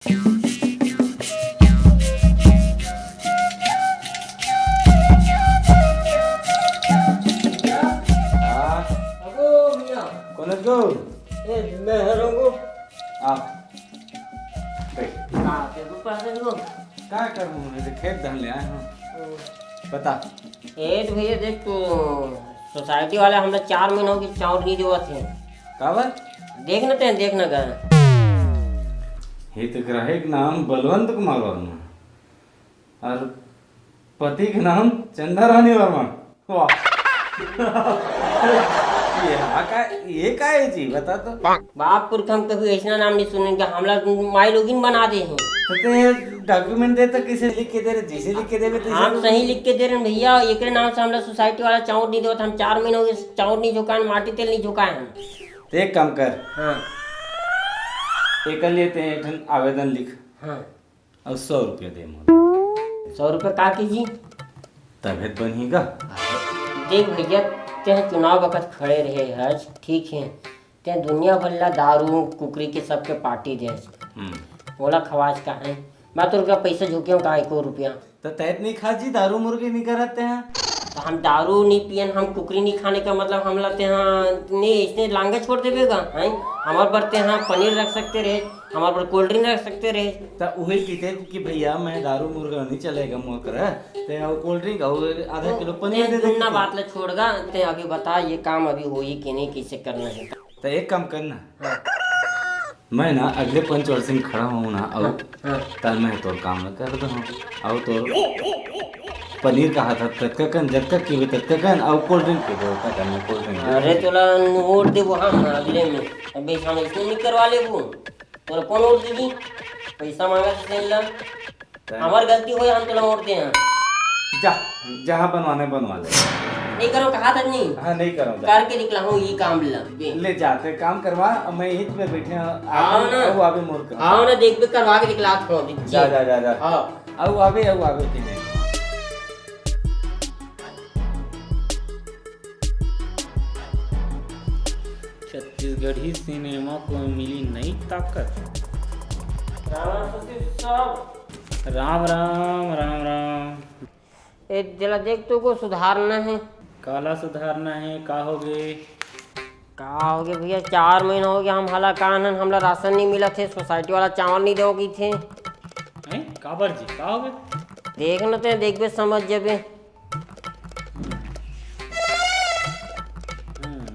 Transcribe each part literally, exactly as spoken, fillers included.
हाँ। अगो भैया। कौन है तू? ए, मैं हर हूँ। आ। देख। का के ऊपर से हो? का करूँ, मैं तो खेत धान ले आया हूँ। ओ। बता। ए तो भैया देख, तू सोसाइटी वाला हमला चार महीना हो गए चाउर नहीं देवत हे। काबर? देख न ते, देख न गा। हितग्राही के नाम बलवंत कुमार वर्मा और पति के नाम चंदा रानी वर्मा। वाह। ये हा का, ये का है जी, बता तो। बाप पुरखा हम कभी ऐसा नाम नहीं सुनेंगे, हमला माई लोगिन बना दे हैं। तो ते डॉक्यूमेंट दे तो किसे लिख के दे रहे, जैसे लिख के देवे तैसे हम दे। सही लिख के दे रहे हैं भैया, एकरे नाम से हमला सोसाइटी वाला चाउर नहीं देवत, हम चार महीने हो गए चाउर नहीं झोंकाए, माटी तेल नहीं झोंकाए हम। तो एक काम कर। हाँ। एकर लिए ते एक ठन आवेदन लिख। हाँ। अउ सौ रुपया दे मोला। सौ रुपया का कीजी? तभे त बनही गा। देख भैया, तें चुनाव बखत खड़े रहे हस, ठीक है, तें दुनिया भर ला दारू, कुकरी के सबके पार्टी देस। हम्म। ओला खवास का है? मैं तोर का पैसा झोंकेंव का एको रुपया? त तैं त नहीं खास जी, दारू मुर्गी नहीं करत तें हा। तो हम दारू नहीं पियन, हम कुकरी नहीं खाने का मतलब हमला तें हा नहीं इसने लांगा छोड़ देबे गा, हैं? हमार बर तें हा पनीर रख सकते रहे, हमार बर कोल्ड ड्रिंक रख सकते रहे। त उही कहिथे कि भैया, मैं दारू मुर्गा नहीं चलेगा मोर करा, ते अउ कोल्ड ड्रिंक अउ आधा किलो पनीर दे दे ना कहिथे। बात ला छोड़ गा, ते अभी बता ये काम अभी होही कि नहीं, कैसे करना है? त एक काम करना। हाँ। मैं ना अगले पंचवर्षी में खड़ा हूँ ना, अउ हाँ, हाँ। तब मैं तोर काम ला कर दूँ, अउ तोर पनीर का हाथ ततका कन, जतका किबे ततका कन, अउ कोल्ड ड्रिंक पीबे ओतका कन, कोल्ड ड्रिंक। अरे तोला वोट देबो हम अगले में, अबे हम इसने नहीं करवा लेबो। तोला कौन वोट देगी? पैसा मांगा तो तेन ला। तेन हमार गलती होय, हम तोला वोट दे हैं। जा, जहाँ बनवाना है बनवा ले। नहीं करो कहा था नहीं। हाँ, नहीं करो, जा। करके निकला हूँ ये काम ला। ले जा, ते काम करवा, अब मैं यहीं पे बैठे हूँ। आओ ना। अउ आबे मोर कर। आओ ना, देख भी करवा के निकला था। जा, जा, जा, जा। हाँ। अउ आबे, अउ आबे तेने। छत्तीसगढ़ी सिनेमा को मिली नई ताकत। राम राम सतीश साहब। राम राम, राम राम। ए, जला देख, तो को सुधारना है। काला सुधारना है, का हो गे? का हो गे भैया, चार महीना हो गया, हम हलाकान हन, हमला राशन नहीं मिलत हे, सोसाइटी वाला चावल नहीं देवो कहिथे। हैं? काबर जी, का हो गे? देख न ते, देखबे समझ जबे। हम्म।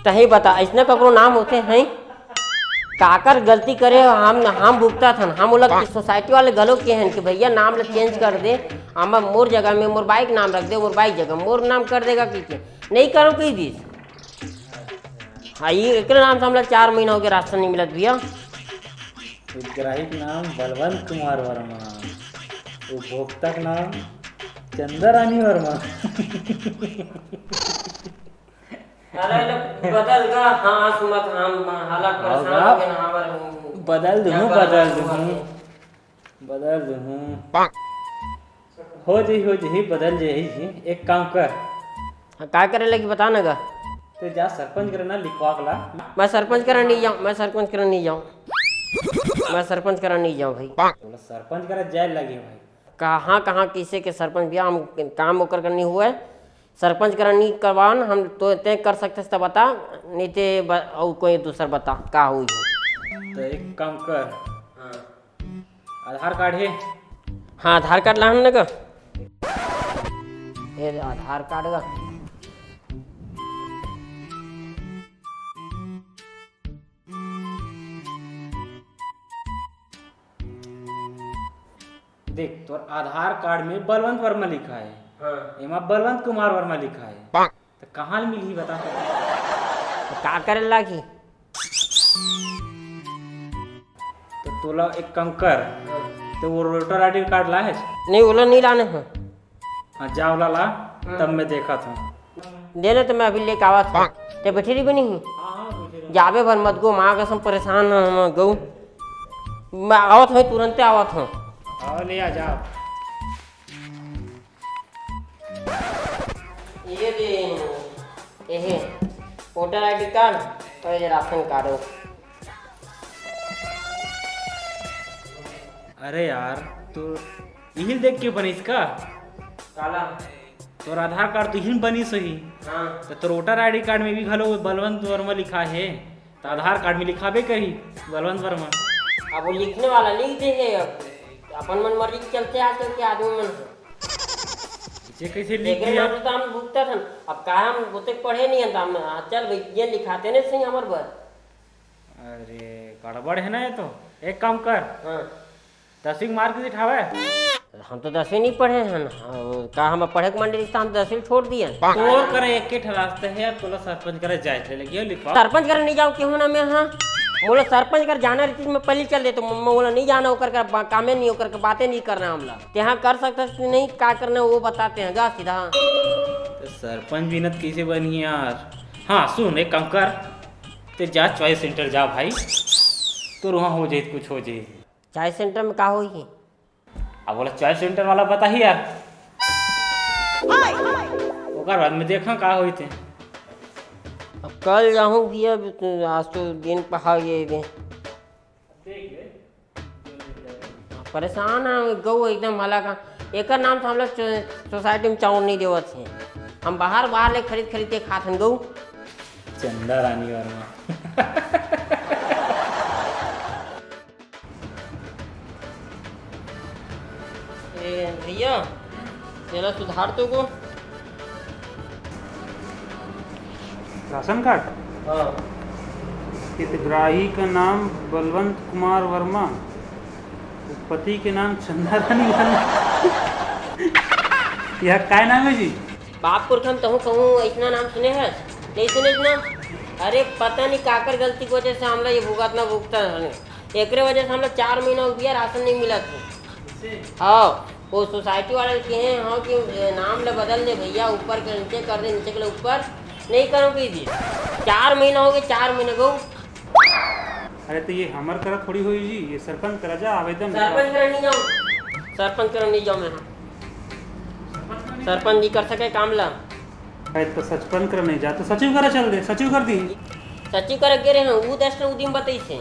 तही बता, अइसने ककरो नाम होथे हैं? काकर गलती करे हो, हम, हम भुगतत हन। हम ओला सोसाइटी वाले घलो के हन कि भैया नाम ला चेंज कर दे, हमर मोर जगह में मोर बाइक नाम रख दे, मोर बाइक जगह मोर नाम कर देगा कि के? नहीं करो कहि दिस। हाँ, ये एकरे नाम से हमला चार महीना हो गया राशन नहीं मिलत भैया। हितग्राही के नाम बलवंत कुमार वर्मा, उपभोक्ता के नाम चंदा रानी वर्मा। अरे ले, बदल गा, हाँ, सुमत, हम हालत परेशान हो गए ना, हमारे बदल दूँ, बदल दूँ। बदल दूँ। हो जही, हो जही, बदल जही जी। एक काम कर। हाँ, का करे लगी बता ना गा। तू जा सरपंच करा ना लिखवा के ला। मैं सरपंच करा नहीं जाऊँ, मैं सरपंच करा नहीं जाऊँ। मैं सरपंच करा नहीं जाऊँ भाई। तोला सरपंच करा जाए लगी भाई। कहाँ, कहाँ, किसे के सरपंच भैया, हम काम ओकर करनी हुआ है। सरपंच करा नहीं करवान, हम तो ते कर सकते त बता, नहीं ते ब-, अउ कोई दूसर बता, का होई? तो एक काम कर। हाँ। आधार कार्ड हे? हाँ, आधार कार्ड लाहन न गा। ये आधार कार्ड गा। देख, तोर आधार कार्ड में बलवंत वर्मा लिखा है। हाँ। एमा बलवंत कुमार वर्मा लिखा है। तो कहाँ ले मिलही बता तो? तो का करे लागी? तो तोला एक काम कर, तो वो वोटर आईडी कार्ड लाए है? नहीं, ओला नहीं लाने हैं। हाँ, जा ओला ला, हाँ। तब मैं देखा था। दे ना, तो मैं अभी लेके आवा था। ते बैठे रही बनी ही। हाँ, हाँ, बैठे रहो। जाबे भर मत गो, माँ कसम परेशान हन हम गऊ। मैं आवत हूँ, तुरंते आवत हूँ। आओ, ले आ जाओ। ये दे, ये है, वोटर आईडी कार्ड और ये राशन कार्ड हो। अरे यार, तू इही ल देख के बनिस का? काला? तोर आधार कार्ड तो इही ल बनिस होही। हाँ। तो तोर वोटर आईडी कार्ड में भी घलो बलवंत वर्मा लिखा है, तो आधार कार्ड में लिखाबे कही बलवंत वर्मा। अब वो लिखने वाला लिख दे है, अब अपन मन मर्जी के चलते आजकल के आदमी मन। ये कैसे लिख एकरे दिया? नाम से तो हम भुगतत हन। अब का हम ओतेक पढ़े नहीं हन, तो हम, हाँ, चल भाई, ये लिखाते नहीं सही हमर बर। अरे, गड़बड़ है ना ये तो। एक काम कर, हाँ। दसवीं के mark sheet हवे? हम तो दसवीं नहीं पढ़े हन। हाँ, वो का हम पढ़े के मन रहिस, हम दसवीं छोड़ दिए। तोर करे एक ही ठे रास्ता है यार, तोला सरपंच करे जाए थे, लगियो लिखवा। सरपंच करे नहीं जाओ, क्यों ना मैं, हाँ? मोला सरपंच कर जाना रहितिस, मैं पहले चल देता, मैं, मोला नहीं जाना, ओकर का बा-, कामे नहीं, ओकर के बातें नहीं करना हमला। तेहा कर सकथस कि नहीं, का करना वो बताते हैं गा सीधा। तो सरपंच बिना त कैसे बनी यार? हाँ सुन, एक काम कर, ते जा चॉइस सेंटर जा भाई, तोर वहाँ हो जाई, कुछ हो जाई। चॉइस सेंटर में का होही? अब बोला चॉइस सेंटर वाला बताही यार, ओकर बाद में देखा का होई ते। अब कल जाहूँ भैया, आज तो दिन पहा गए बे। परेशान है गऊ एकदम हला का। एकर नाम से हम लोग सो-, सोसाइटी में चाउर नहीं देवत है। हम बाहर, बाहर ले खरीद, खरीद के खात हन गऊ। चंदा रानी वर्मा। ए, भैया, तेला सुधार तो को। Ration card? हाँ। हितग्राही का नाम बलवंत कुमार वर्मा, पति के नाम चंदा रानी वर्मा। यह काय नाम है जी? बाप पुरखा में तहूँ कहूँ ऐसना नाम सुने हस? नहीं सुने ना? अरे पता नहीं काकर गलती की वजह से हमला ये भुगतना भुगता है। एकरे वजह से हमला चार महीना हो गया, राशन नहीं मिला था। हाँ, वो सोसाइटी वाले कहे हैं, हाँ, कि ए, नाम ले बदल दे भैया, ऊपर के नीचे कर दे, नीचे के ले ऊपर, नहीं करूँ की भी। चार महीना हो गए, चार महीने गो। अरे तो ये हमर करा थोड़ी होई जी, ये सरपंच करा जा आवेदन। सरपंच करा नहीं जाऊँ, सरपंच करा नहीं जाऊँ मैं। सरपंच नहीं कर सके काम ला। अरे तो सरपंच करा नहीं जा, तो सचिव करा चल दे, सचिव कर दी। सचिव करा गे रहे हैं, वो दस ने उदिम बताई से,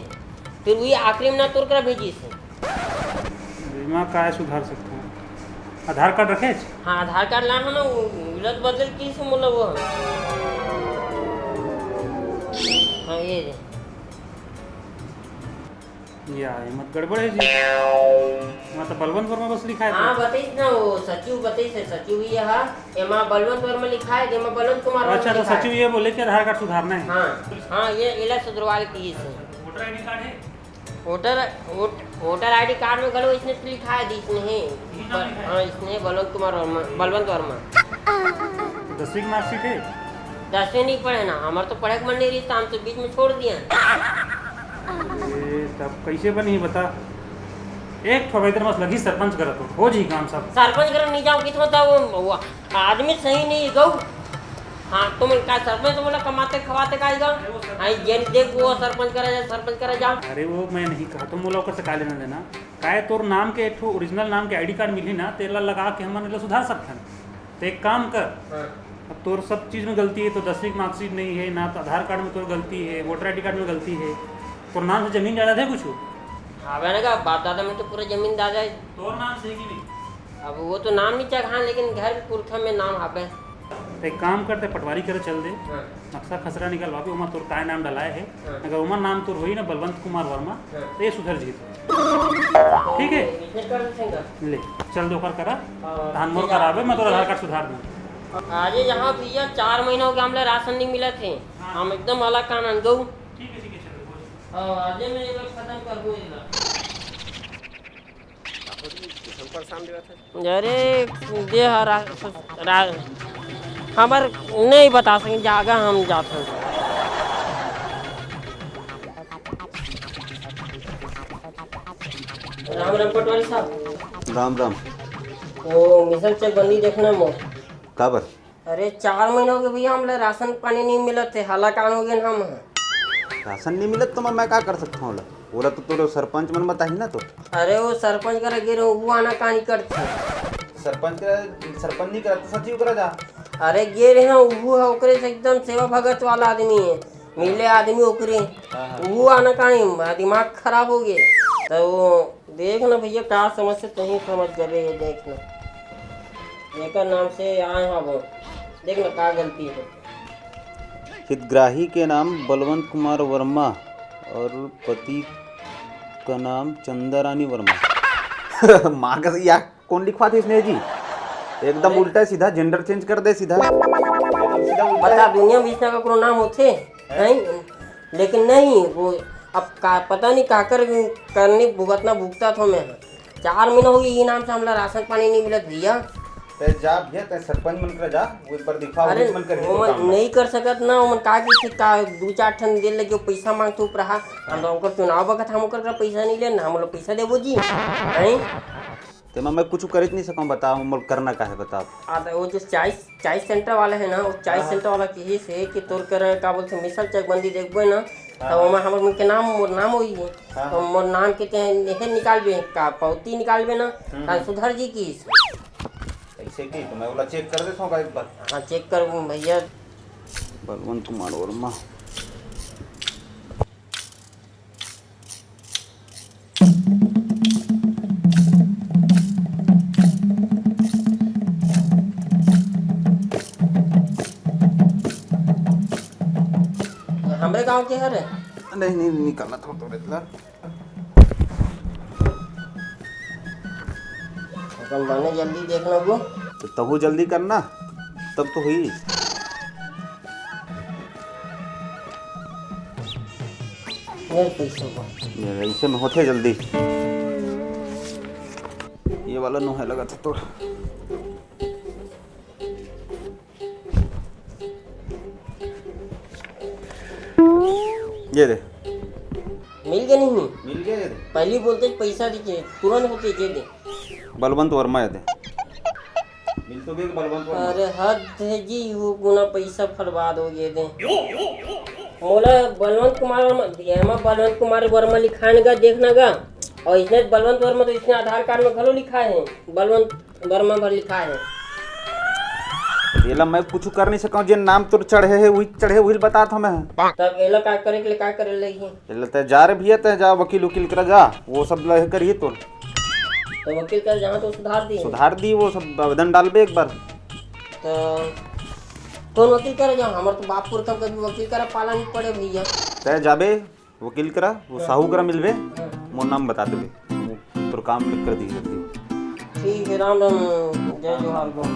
फिर वही आखिरी में ना तोर करा भेजी से। बीमा काय सुधार सकते हैं? आधार कार्ड रखे? हाँ, आधार कार्ड ला है ना, वो उलट बदल की से, मतलब वो। हाँ, ये दे। या, ये मत गड़बड़ है जी। वहाँ तो बलवंत वर्मा बस लिखा है हाँ, तो। बताइस ना, वो सचिव बताइस है, सचिव ही है, हाँ। एमा बलवंत वर्मा लिखा है, एमा बलवंत कुमार वर्मा अच्छा, तो लिखा है। सचिव ये बोले कि आधार कार्ड सुधारना है। हाँ, हाँ, ये इला सुधरवाल की से। वोटर आईडी कार्ड है? Voter, vote-, voter ID card में गलो इसने लिखा है, दी इसने है। यही नाम लिखा है? हाँ, इसने बलवंत कुमार वर्मा, बलवंत वर्मा। दसवीं की मार्कशीट है? दसवीं नहीं पढ़े ना, हमारे तो पढ़े के मन नहीं रही, तो हम तो बीच में छोड़ दिए। ए, तब कैसे बनी बता? एक ठो इधर मस लगी सरपंच करत हो, हो जी काम सब। सरपंच करत नहीं जाओ, कितना था वो, वो आदमी सही नहीं गऊ। हाँ, तुम का सरपंच तो बोला कमाते खवाते का आएगा? आई जेन देख वो सरपंच करा जाए, सरपंच करा जाओ। अरे वो मैं नहीं कहा, तुम बोला ओकर से का लेना देना? काहे तोर नाम के एक ठो ओरिजिनल नाम के आईडी कार्ड मिली ना, तेला लगा के हमन एला सुधार सकथन। तो एक काम कर, हाँ। अब तोर सब चीज में गलती है, तो दसवीं की मार्कशीट नहीं है ना, तो आधार कार्ड में तोर गलती है, वोटर आईडी कार्ड में गलती है, तोर नाम से जमीन जायदाद है कुछ? हाँ, मैंने कहा बाप दादा में तो पूरा जमीन जायदाद है। तोर नाम से है कि नहीं? अब वो तो नाम नहीं चढ़ा, लेकिन घर के पुरखा में नाम हावे। तो एक काम करते, पटवारी करे चल दे, हाँ। नक्शा खसरा निकलवाबे, ओमा तोर काय नाम डलाए है। हाँ। अगर ओमा नाम तोर होई ना बलवंत कुमार वर्मा, हाँ। तो ये सुधर जी। ठीक है? इसने कर देंगे। ले, चल दे ओकर करा। हाँ, धान मोर ठीक है। कराबे, मैं तोर आधार कार्ड सुधार दूँ। अरे यहाँ भैया चार महीना हो गया, हमला राशन नहीं मिला थे। हाँ। हम एकदम अलग कानन गऊ। ठीक है, ठीक है, चलो, हो जाए। हाँ, आज मैं एक बार खत्म कर दूँ इधर। परेशान देवत है। अरे, दे ह रा-, रा-, हमर नहीं बता सकें, जागा हम जात हन। राम राम पटवारी साहब। राम राम। वो मिशन चेक बंदी देखना मो। काबर? अरे, चार महीना हो गए भैया, हमला राशन पानी नहीं मिलत है, हालाकान हो गए हम। राशन नहीं मिलत तो मैं, मैं का कर सकता हूँ ओला? ओला तो तोर सरपंच मन बताही ना तो। अरे वो सरपंच करा गे रहो, वो आना कहानी करते। सरपंच करा, सरपंच नहीं करा तो सचिव करा जा। अरे गे रहे ना, वो है ओकरे से एकदम सेवा भगत वाला आदमी है, मिले आदमी ओकरे। हाँ, हाँ। वो आना कहानी, दिमाग खराब हो गए। तो वो देख ना भैया, का समस्या तही समझ जाबे, ये देख ना। एकर नाम से आए हैं वो, देख ना का गलती है। हितग्राही के नाम बलवंत कुमार वर्मा और पति का नाम चंदा रानी वर्मा। माँ का या कौन लिखवाथे इसने जी? एकदम अरे। उल्टा सीधा gender change कर दे सीधा। एकदम सीधा उल्टा बता, है। दुनिया में इसका ककरो नाम होथे? हैं? नहीं, लेकिन नहीं, वो अब का, पता नहीं काकर करनी भुगतना भुगता था मैं। चार महीना हो गया ये नाम से हमला राशन पानी नहीं मिलत भैया। ते जा भैया, ते सरपंच मन कर जा, वो एक बार दिखा, अरे, वो मन कर ही वो तो मन काम नहीं कर सकत ना, वो मन का की का दो चार ठन दिन लगे, पैसा मांगते ऊपर हा। हम तो ओकर चुनाव बखत हम ओकर करा पैसा नहीं लेना, हम लोग पैसा देबो जी। हैं? तेमा मैं कुछ करे नहीं सकूँ, बता, मोला करना का है, बता। आ, तो वो जो चाय, चाय सेंटर वाला है ना, वो चाय हाँ। सेंटर वाला किहिस हे कि तोर कर, का बोलथे, मिसल चकबंदी देखबो ना, हाँ। तो ओमा हमर मन के नाम, मोर नाम होई है। हाँ, तो हाँ। मोर नाम के ते हे निकालबे, का पौती निकालबे ना, हम्म, तो हम्म। सुधर जी किहिस। ऐसे की, तो मैं बोला चेक कर देता हूँ एक बार। हाँ, चेक कर भैया। बलवंत कुमार वर्मा। हमरे गांव के हरे? नहीं, नहीं, निकालना था तो रेतला। अपन बने जल्दी देख लो गो। तो तहू जल्दी करना, तब तो हुई। मेरे पैसे को। ये ऐसे में होथे जल्दी। ये वाला नो है लगा था तोर। ये दे। मिल गए नहीं? मिल गए ये दे। पहली बोलते पैसा दीजिए, तुरंत होते ये दे। बलवंत वर्मा ये दे। मिल तो गए बलवंत वर्मा। अरे हद है जी, वो गुना पैसा बर्बाद हो गए दे। मोला बलवंत कुमार वर्मा, एमा बलवंत कुमार वर्मा लिखान गा, देखना गा। और इसने बलवंत वर्मा तो इसने आधार कार्ड में घलो लिखा है, बलवंत वर्मा भर लिखा है। एला मैं कुछ कर नहीं सकूं, जे नाम तोर चढ़े है, वही चढ़े, वही बतात हूं मैं। तब एला का करे के लिए, का करे ले ही? एला ते जा रे भैया, ते जा वकील उकील करा जा, वो सब लहे करिए तोर। तो वकील कर जहाँ तो सुधार दी। सुधार दी, वो सब आवेदन डालबे एक बार। तो कौन वकील करे जाओ? हमारे तो बाप पुरखा कभी वकील करा पाला नहीं पड़े भैया। ते जाबे वकील करा, वो साहू करा मिलबे, मोर नाम बता देबे, तोर काम लिख कर दी जल्दी। ठीक है, राम राम, जय जोहार गो।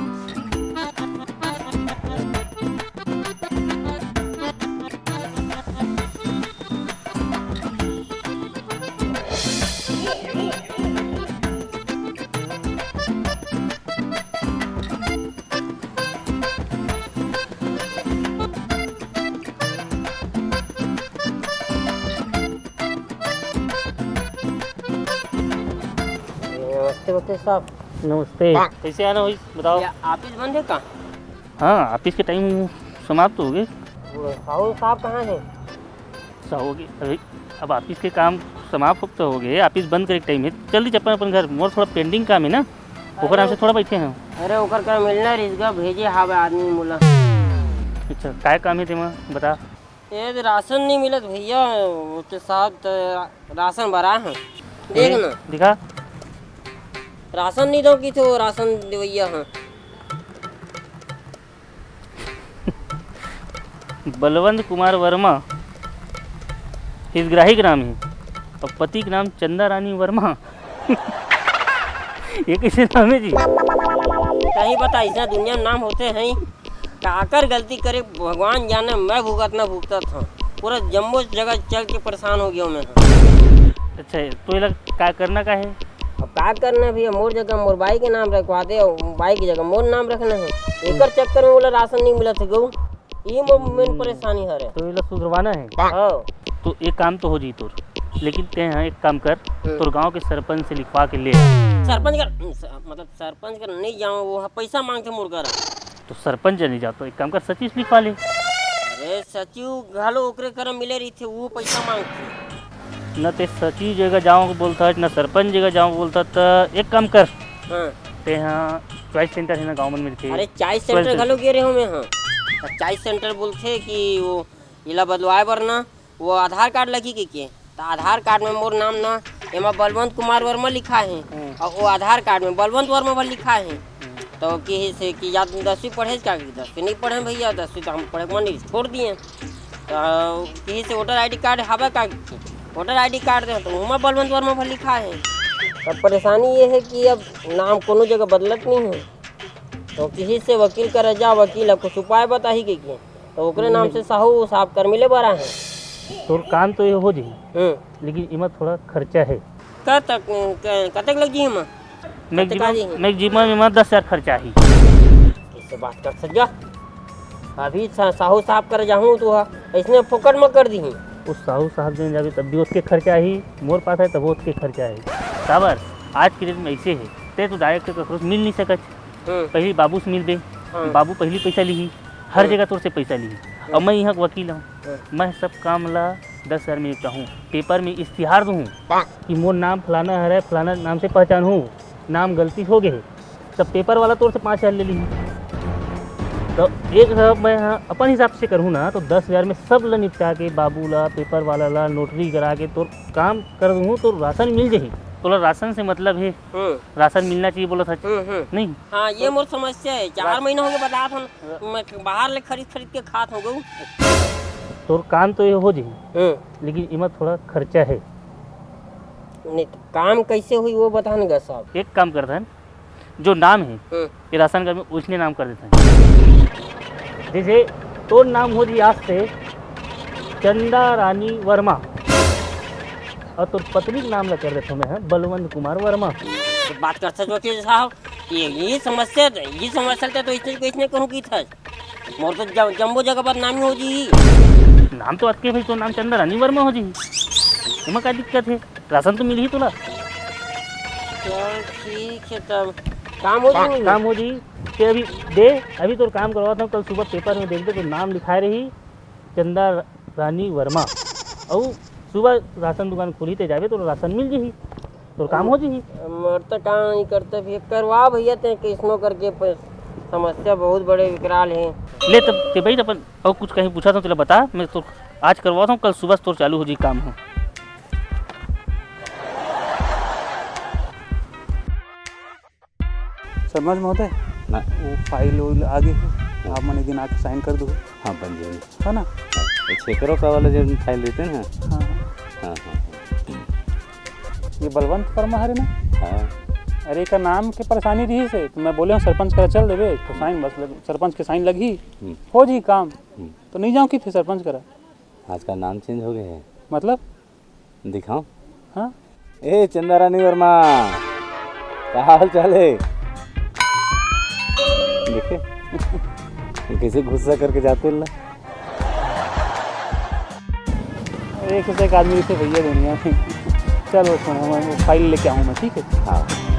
नमस्ते वकील साहब। नमस्ते। कैसे आना हुई, बताओ। या ऑफिस बंद है का? हाँ, ऑफिस के टाइम समाप्त हो गए। वो साहू साहब कहाँ हैं? साहू के, अभी अब ऑफिस के काम समाप्त हो तो हो गए, ऑफिस बंद करे के टाइम है, चल दी अपन अपन घर, मोर थोड़ा पेंडिंग काम है ना, ओकर नाम से थोड़ा बैठे हैं। अरे ओकर का मिलना रिजगा भेजे हावे आदमी मोला। अच्छा, काय काम है तेमा, बता। ये तो राशन नहीं मिलत भैया, वो तो साहब तो राशन भरा है, देख ना। दिखा। राशन नहीं दो की तो राशन देवैया है। बलवंत कुमार वर्मा हितग्राही के नाम है और पति के नाम चंदा रानी वर्मा। ये कैसे नाम है जी? कहीं बता, ऐसा दुनिया में नाम होते हैं? काकर गलती करे भगवान जाने, मैं भुगतना भुगतत हूँ। पूरा जम्मो जगह चल के परेशान हो गया मैं। अच्छा, तो ये लग का करना का है? अब का करना भैया, मोर जगह मोर बाई के नाम रखवा दे और बाई की जगह मोर नाम रखना है। एकर चक्कर में बोला राशन नहीं मिलत है गऊ, ये मोर मेन परेशानी हरे। तो ये ला सुधरवाना है? हाँ। तो एक काम तो हो जी तोर, लेकिन ते यहाँ एक काम कर, हम्म। तोर गांव के सरपंच से लिखवा के ले आ। सरपंच का, स-, मतलब सरपंच का नहीं जाओ, वो पैसा मांगते मोर करा। तो सरपंच नहीं जाओ तो एक काम कर, सचिव से लिखवा ले। अरे सचिव घलो ओकरे करा मिले रहिथे, वो पैसा मांगथे। न ते सचिव जगह जाओ बोलता, न सरपंच जगह जाओ बोलता, त एक काम कर, हाँ। ते हाँ, चॉइस सेंटर हे ना गाँव मन मिलथे। अरे, चॉइस सेंटर घलो गे रहे हो मैं, हाँ। त चॉइस सेंटर बोलथे कि वो इला बदलवाए बर ना, वो आधार कार्ड लगी के, के? त आधार कार्ड में मोर नाम ना, एमा बलवंत कुमार वर्मा लिखा है, हम्म। और वो आधार कार्ड में बलवंत वर्मा भर लिखा है। हम्म। तो किहिसे कि या तुम दसवीं पढ़े का? कि दसवीं नहीं पढ़े भैया, दसवीं तो हम पढ़े मन नहीं, छोड़ दिए। तो किहिसे वोटर आईडी कार्ड हवा का? वोटर आईडी कार्ड दे, तो उमा बलवंत वर्मा भर लिखा है। अब परेशानी ये है कि अब नाम कोनो जगह बदलत नहीं है। तो किहिसे वकील करा जा, वकील ह कुछ उपाय बताही के, के? तो ओकरे नाम से साहू साहब कर मिले बर आहे। तोर काम तो ये हो जाही, हम्म। लेकिन इमा थोड़ा खर्चा है। कतक, क-, कतक लग जी इमा? मैं कतक आ जीमा, जी? मैं जीमा में इमा दस हजार खर्चा ही। इससे बात कर सक जा। अभी सा-, साहू साहब कर जाहूँ तो हा, इसने फोकट में कर दी। उस साहू साहब जन जाबे तब भी उसके खर्चा ही, मोर पास है तब उसके खर्चा है। काबर, आज के डेट में ऐसे है, ते तो डायरेक्ट ककरो से मिल नहीं सकत। हम्म। पहली बाबू से मिलबे, हाँ। बाबू पहली पैसा लिही, हर हाँ। जगह तोर से पैसा लिही। हाँ। अब मैं यहाँ के वकील हूँ, हाँ। मैं सब काम ला दस हजार में निपटाहूँ, पेपर में इश्तिहार दूँ कि मोर नाम फलाना हरे, फलाना नाम से पहचान हूँ, नाम गलती हो गए, तब पेपर वाला तोर से पाँच हजार ले लिही। तो एक तरफ मैं हाँ अपन हिसाब से करूँ ना, तो दस हजार में सब ला निपटा के, बाबू ला, पेपर वाला ला, नोटरी करा के तोर काम कर दूँ, तो राशन मिल जाही। तोला राशन से मतलब है, हम्म। राशन मिलना चाहिए बोला था। हम्म, हम्म। नहीं। हाँ, ये मोर समस्या है। चार महीना हो गया बतात हन, मैं बाहर ले खरीद खरीद के खात हूँ गऊ। तोर काम तो ये हो जाही, हम्म। लेकिन इमा थोड़ा खर्चा है। नहीं तो काम कैसे हुई वो बता ना साहब। एक काम करता है, जो नाम है, हम्म। ये राशन कार्ड में उसने नाम कर देता है। जैसे तोर नाम हो जी आज से चंदा रानी वर्मा, और तोर पत्नी के नाम ला कर देता हूँ मैं, हाँ, बलवंत कुमार वर्मा। तो बात कर सकते वकील साहब, ये, ये समस्या, ये समस्या तो इसने, इसने कहूँ की था। मोर तो जम-, जम्बो जगह बदनामी हो जी। नाम तो अतके भाई, तो नाम चंदा रानी वर्मा हो जी। एमा का दिक्कत है? राशन तो मिलही तोला। चल ठीक है तब। काम हो जी? काम हो जी। ते अभी दे, अभी तोर काम करवाता हूँ। कल सुबह पेपर में देख दे, तो नाम लिखाए रही चंदा रानी वर्मा। अउ सुबह राशन दुकान खुली ते जाबे, तो राशन मिल जही। तोर काम हो जही। मोर तो काम नहीं करते भी। करवा भैया, ते किसनो करके प-, समस्या बहुत बड़े विकराल है। ले तब ते बैठ अपन, और कुछ कहीं पूछा तो तेला बता, मैं तो आज करवाता हूँ, कल सुबह से तोर चालू हो जी काम हो। सरपंच महोदय, ना। वो फाइल उइल आगे है, हाँ। आप मन एक दिन आके साइन कर दो। हाँ, बन जाएगी। है ना? हाँ, ये छेकरो का वाला जो फाइल देते हैं ना। हाँ। हाँ, हाँ, हाँ। ये बलवंत वर्मा हरे ना? हाँ। अरे, एकर नाम के परेशानी रही से, तो मैं बोले हूँ सरपंच करा चल देबे, तो साइन बस लग, सरपंच के साइन लगी, हम्म। हो जी काम। हम्म। तो नहीं जाऊँ कि फिर सरपंच करा? आज का नाम चेंज हो गया है। मतलब? दिखाओ। हाँ? ए, चंदा रानी वर्मा, का हाल चाल है? देखे? कैसे गुस्सा करके जाते हैं ना। एक से एक आदमी से भैया दुनिया में। चलो, सुनो, मैं वो फाइल लेके आऊँ मैं, ठीक है? हाँ।